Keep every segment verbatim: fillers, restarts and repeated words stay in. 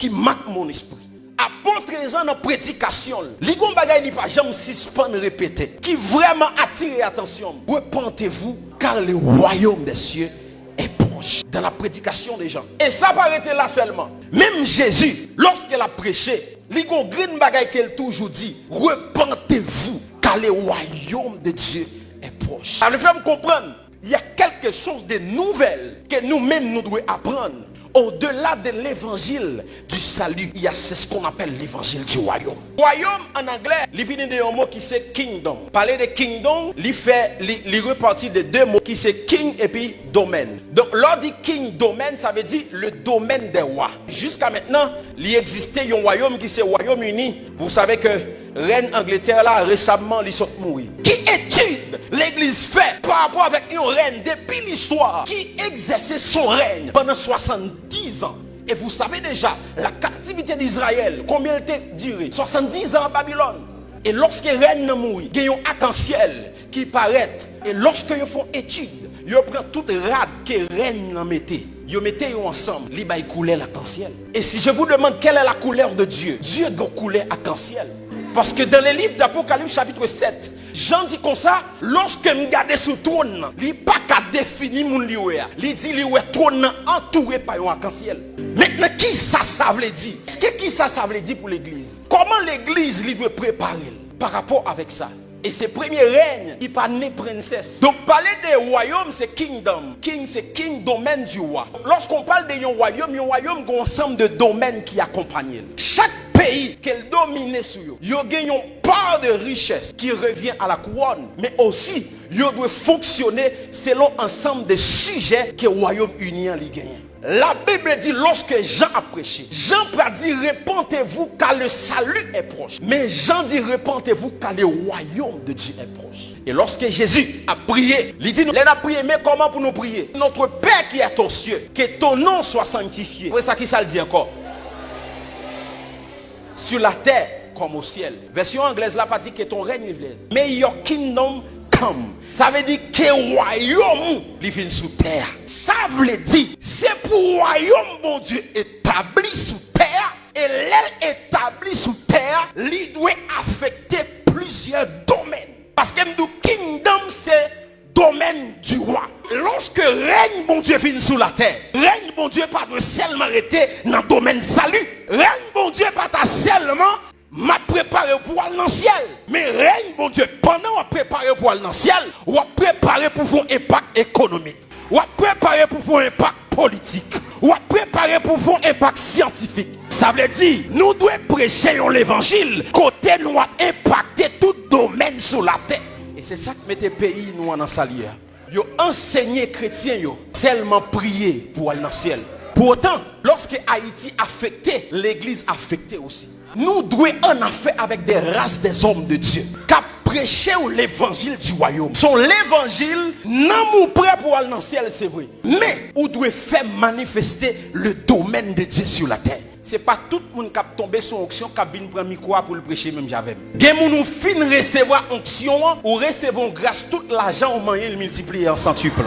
qui marque mon esprit. Apot Jan nan predikasyon l, li gon bagay li pa janm sispann repete, ki vrèman atire atansyon m. Repentez-vous, car le royaume des cieux est proche. Dans la prédication de Jean. E sa pa rete la sèlman. Menm Jezi, lòske l ap preche, li gon grenn bagay ke l toujou di, repentez-vous, car le royaume de Dieu est proche. Sa vle fè m konprann, il y a quelque chose de nouvel que nous-mêmes nous devons apprendre au-delà de l'évangile du salut. Il y a, c'est ce qu'on appelle l'évangile du royaume. Wayòm an anglè, li vini de yon mo ki se kingdom. Pale de kingdom, li fè, li, li repati de de mo ki se king epi domaine. Donk, lè w di king domaine, sa vle di le domaine des rois. Jiska mentnan, li egziste yon wayòm ki se Wayòm Ini. Vous savez que Rèn Angletè la, resamman, li sot mouri. Ki etid legliz fè pa rapò avèk yon rèn depi listwa ki egzèse son rèn pandan swasanndizan? E vous savez déjà, la captivité d'Israël, konbyen l te dire? Swasanndizan an Babilòn. E lòske rèn nan mouri, gen yon akansyèl ki parèt. E lòske yo fè yon etid, yo pran tout rad ke rèn nan mete, yo mete yo ansanm, li bay koulè lakansyèl. Et si je vous demande quelle est la couleur de Dieu, Dieu gen koulè akansyèl. Paske dans le livre d'Apocalypse chapitre sept, Jan di konsa, lòske m gade sou twòn nan, li pa ka defini moun li wè a. Li di li wè twòn nan antoure pa yon akansyèl. Mentnan, ki sa sa vle di? Èske ki sa sa vle di pou legliz? Kòman legliz li dwe prepare l pa rapò avèk sa? E se premye rèn ki pa ne prensès. Donk, pale de wayòm, se kingdom. King, se king, domaine du roi. Lorsqu'on parle de yon wayòm, yon wayòm gen yon ansanm de domèn ki akonpanye l. Chak peyi ke l domine sou yo, yo gen yon part de richesse qui revient à la couronne, men osi, yo dwe fonksyone selon ansanm de sijè ke Wayòm Ini an li genyen. La Bible dit, lorsque Jean a prêché, Jean pa di, repentez-vous, car le salut est proche. Men Jan di, repentez-vous, car le royaume de Dieu est proche. E lòske Jezi ap priye, li di nou, lè n ap priye, men kòman pou nou priye? Notre Père qui est aux cieux, que ton nom soit sanctifié. Apre sa, ki sa l di ankò? Sur la terre comme au ciel. Vèsyon anglèz la pa di que ton règne vienne, may your kingdom come. Sa vle di ke wayòm ou li vin sou tè a. Sa vle di, se pou wayòm Bondye etabli sou tè a, e lè l etabli sou tè a, li dwe afekte plizyè domèn. Paske m di w, kingdom se domaine du roi. Lòske rèn Bondye vin sou latè, rèn Bondye pa dwe sèlman rete nan domèn sali. Rèn Bondye pa ta sèlman, m ap prepare w pou w al nan syèl. Men rèn Bondye, pandan w ap prepare w pou w al nan syèl, w ap prepare pou w fè yon enpak ekonomik. W ap prepare pou w fè yon enpak politik. W ap prepare pou w fè yon enpak syantifik. Sa vle di, nou dwe preche yon levanjil kote nou ap enpakte tout domèn sou latè. E se sa k mete peyi nou an nan sa l ye a. Yo ansenye kretyen yo sèlman priye pou al nan syèl. Pou otan, lòske Ayiti afekte, legliz afekte osi. Nou dwe annafè avèk de ras de zòm de Dye k ap preche w levanjil di wayòm. Se yon levanjil, nanm ou prè pou al nan syèl, se vre. Men, ou dwe fè manifeste le domaine de Dieu sur la terre. Se pa tout moun k ap tonbe sou onksyon k ap vin pran mikwo a pou l preche menm jan avè m. Gen moun ou fin resevwa onksyon an, ou resevwa yon gras, tout lajan ou manyen, l miltipliye an santipl.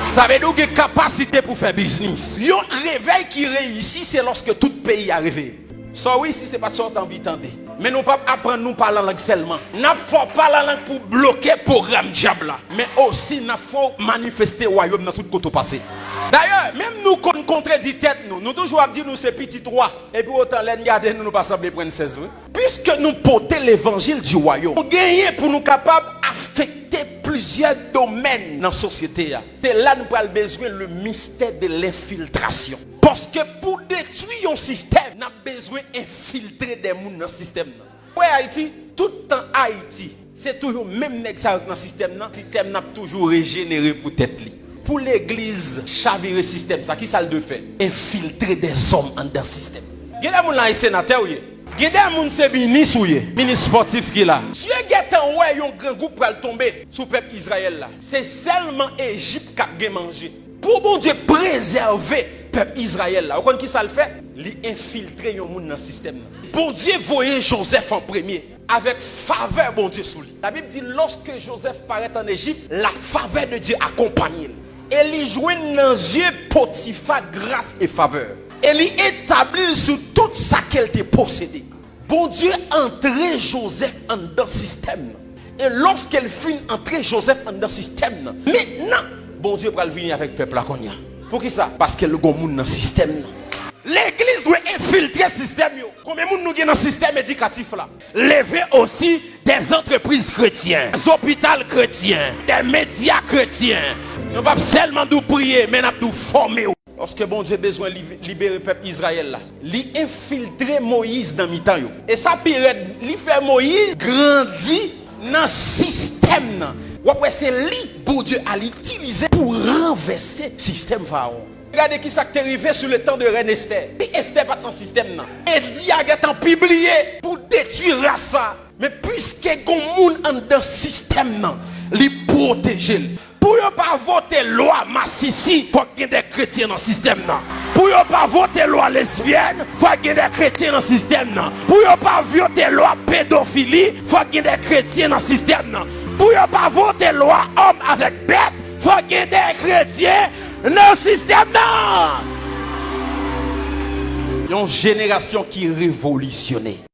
Sa vle di ou gen kapasite pou fè biznis. Yon revèy ki reyisi, se lòske tout peyi a reveye. Sorry si se pa t sa w t anvi tande. Men nou p ap aprann nou pale an lang sèlman. N ap fè w pale an lang pou bloke pwogram dyab la. Men osi, n ap fè w manifeste wayòm nan tout kote w pase. Dayè, menm nou konn kontredi tèt nou. Nou toujou ap di nou se pitit wa. Epi otan, lè n gade nou, nou pa sanble prensès vre. Piske nou pote levanjil di wayòm, nou genyen pou nou kapab afekte plizyè domèn nan sosyete a. Se la nou pral bezwen le mystère de l'infiltration. Paske pou detwi yon sistèm, n ap bezwen enfiltre de moun nan sistèm nan. Ou wè Ayiti, tout tan Ayiti, se toujou menm nèg sa yo k nan sistèm nan, sistèm nan ap toujou rejenere pou tèt li. Pou legliz chavire sistèm sa, ki sa l dwe fè? Enfiltre de zòm anndan sistèm. Gen de moun la, e senatè w ye. Gen de moun se minis ou ye, minis spòtif ki la. Dye gentan wè yon grangou pral tonbe sou pèp Izrayèl la. Se sèlman Ejip k ap gen manje. Pou Bondye prezève pèp Izrayèl la, ou konn ki sa l fè? Li enfiltre yon moun nan sistèm nan. Bondye voye Jozèf an premye, avèk favè Bondye sou li. Labib di, lòske Jozèf parèt ann Ejip, la favè de Dye akonpanye l. E li jwenn nan zye Potifa gras e favè. E li etabli l sou tout sa ke l te posede. Bondye antre Jozèf anndan sistèm nan. E lòske l fin antre Jozèf anndan sistèm nan, mentnan, Bondye pral vini avèk pèp la kounye a. Poukisa? Paske l gon moun nan sistèm nan. Legliz dwe enfiltre sistèm yo. Konbyen moun nou gen nan sistèm edikatif la? Leve osi de zantrepriz kretyen, zopital kretyen, de medya kretyen. Nou p ap sèlman di w priye, men n ap di w fòme w. Lòske Bondye bezwen li- libere pèp Izrayèl la, li enfiltre Moyiz nan mitan yo. E sa pi rèd, li fè Moyiz grandi nan sistèm nan. W ap wè se li Bondye al itilize pou ranvèse sistèm Farawon. Gade ki sa k te rive sou le tan de rèn Estè. Si Estè pa t nan sistèm nan, edi a gentan pibliye pou detwi ras sa. Men piske gon moun anndan sistèm nan, li pwoteje l. Pou yo pa vote lwa masisi, fòk gen de kretyen nan sistèm nan. Pou yo pa vote lwa lesbyèn, fòk gen de kretyen nan sistèm nan. Pou yo pa vote lwa pedofili, fòk gen de kretyen nan sistèm nan. Pou yo pa vote lwa òm avèk bèt, fòk gen de kretyen nan sistèm nan. Yon jenerasyon ki revolisyone.